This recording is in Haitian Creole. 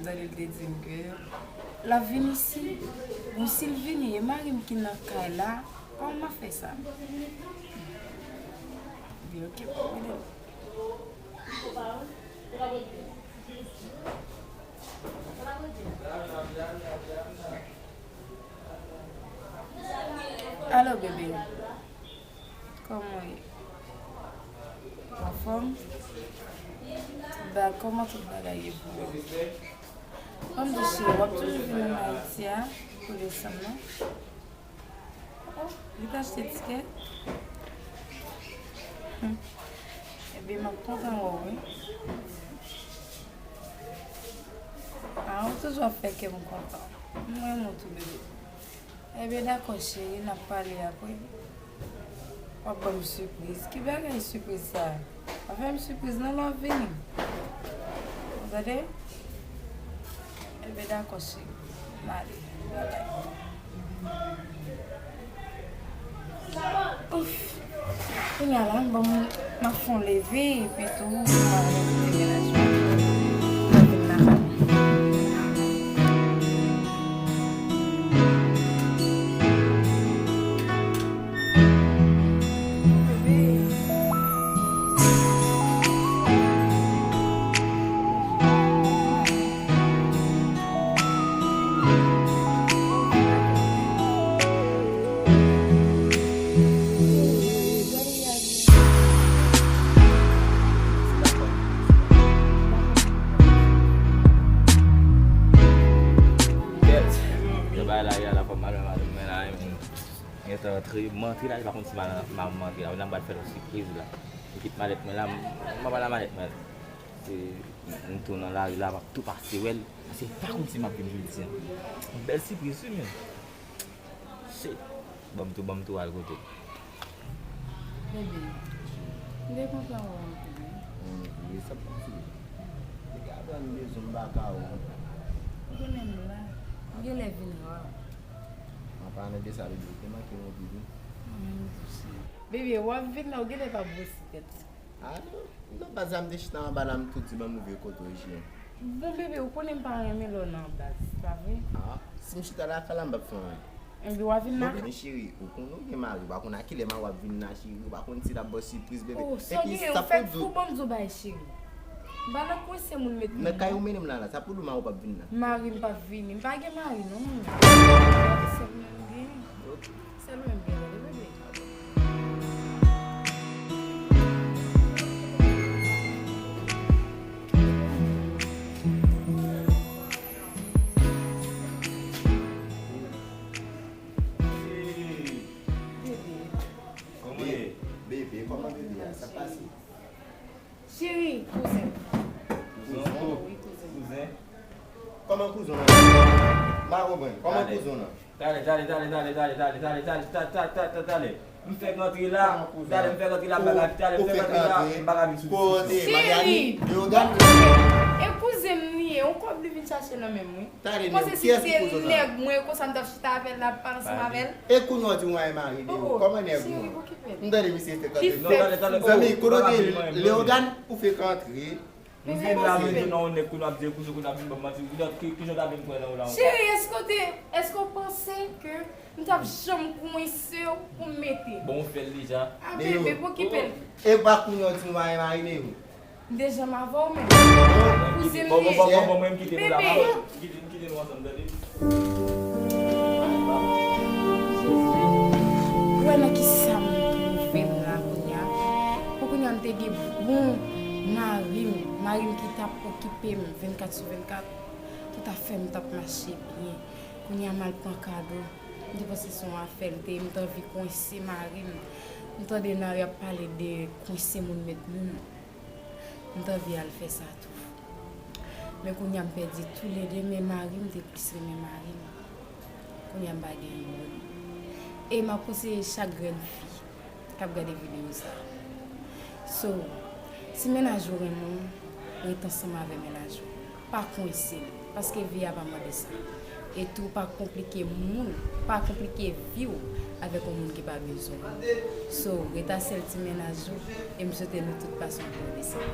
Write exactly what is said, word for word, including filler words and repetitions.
Tande l te di m ke l ap vini isi. Bon, si l vini, e mari m ki nan kay la, kòman m ap fè sa? Di, ok, pa gen pwoblèm. Alo, bebe. Kòman w ye? Anfòm? Ba, kòman tout bagay ye pou ou? Ban m di w, cheri, w ap toujou vin ann Ayiti a pou desanm nan? Oh, li t achte tikè? Hmm. Ebyen, m ap kontan wè w, wi. Ah, ou toujou ap fè kè m kontan. M renmen w tou, bebe. Ebyen, dakò, cheri, n ap pale apre. W ap ban m sipriz. Ki bagay sipriz sa? Pa fè m sipriz, non, lè w ap vini. Ou tande? Ebyen, dakò, cheri. M ale. Ouf. Kounye a la, bon, m ap fè yon leve, epi tou, m ap rete menaj mwen. M ap vin lakay mwen. Kèt. Yo bay la, ya la, fò m al wè madanm mwen la, men. Gentan antre, m antre la, li pa konn si m a, m a, m antre la. Kounye a m pral fè l yon sipriz la. Li kite malèt mwen la, m, m ap al a malèt mwen. Se, m tou nan lari la, m ap tou pase wè l. Paske li pa konn si m ap vin jodi a. Bèl sipriz wi, men. Shit. Ban m tou, ban m tou al kote l. Bebe, m te kontan wè w anpil, wi. Anpil, sa pase? Te ka pran m bezwen m pa ka wè w. Ou konnen m la. M genlè vin ra. An palan de sa, bebe, ou te manke m anpil, wi. Mwen menm tou, cheri. Bebe, w ap vin la, ou genlè pa bwose tèt. Ah non, non, pa sa, m te chita anba la, m tou di ban m ouvri kote w, cheri. Bon, bebe, ou konnen m pa renmen lè w nan baz, pa vre? Ah, si m chita lakay la, m p ap fè anyen. Enben, w a vin la? Bon, men cheri, ou konnen ou gen mari, ou pa konn a kilè mari w ap vin la, cheri, ou pa konn si l ap ba w sipriz, bebe. Oh, sa w genyen, ou fèk fou, ban m di w bagay, cheri. M pa nan kwen se moun met moun. Nan kay ou mennen m la, la, sa pou di w mari w p ap vin la? Mari m p ap vini, m pa gen mari, non, moun. Se moun m gen. Ok. Sèl ou menm gen tande, bebe. Bebe. Kòman ye? Bebe, kòman bebe a? Sa pase? Cheri, kouzen. Kouzen? Wi, kouzen. Kouzen? Kòman kouzen w nan? M pa konprann. Kòman kouzen w nan? Talè, talè, talè, talè, talè, talè, talè, talè, talè, talè, talè, talè. M fèk rantre la. Talè, m fèk rantre la, m pa ka, talè, m fèk rantre la, m pa ka vin sou. Kote? Cheri! Leogane? E kouzen m li ye, yon kòb li vin chache nan men m, wi. Talè, nèg, kiyès ki kouzen w nan? Nèg mwen, konsa m t ap chita avè l, l ap pale ansanm avè l. E kounye a w di w mari Leo. Kòman nèg mwen? M tande misye fè kanpe. Li fè fou. Zanmi, kote w te ye? Leogane, ou fèk rantre. M vin la, m vin nan yon nèg kounye a ap di kouzen, kounye a ap vin ban m manti. Ki, ki, kijan w ta vin kwè nan w la ankò? Cheri, èske w te, èske w panse ke m t ap janm kwense w pou m mete? Bon, ou fè l deja. A, bebe, pokipe l. E pa kounye a w di w mari, mari Leo. M te janm avè w menm. Kouzen m li ye. Bon, bon, bon, bon, bon, mwen m kite nou la, bebe. Kite, kite nou ansanm, tande. Ou wè nan kisa m twouve m la kounye a? Pou kounye a m te gen bon mari m, mari m ki t ap okipe m vennkat sou vennkat. Tout afè m t ap mache byen. Kounye a m al pran kado. M te panse se yon afè l te ye, m t anvi kwense mari m. M tande nan ri ap pale de kwense moun met moun. M t anvi al fè sa tou. Men kounye a m pèdi toulede, men mari m te plis renmen mari m. Kounye a m pa gen moun. E m ap konseye chak grenn fi k ap gade videyo sa. So, si mennaj ou renmen w, ret ansanm avè mennaj ou. Pa kwense l, paske vi a pa mande sa. E tou, pa konplike moun, pa konplike vi w avèk yon moun ki pa bezwen w. So, ret a sèl ti mennaj ou, e m swete nou tout pase yon bon desanm.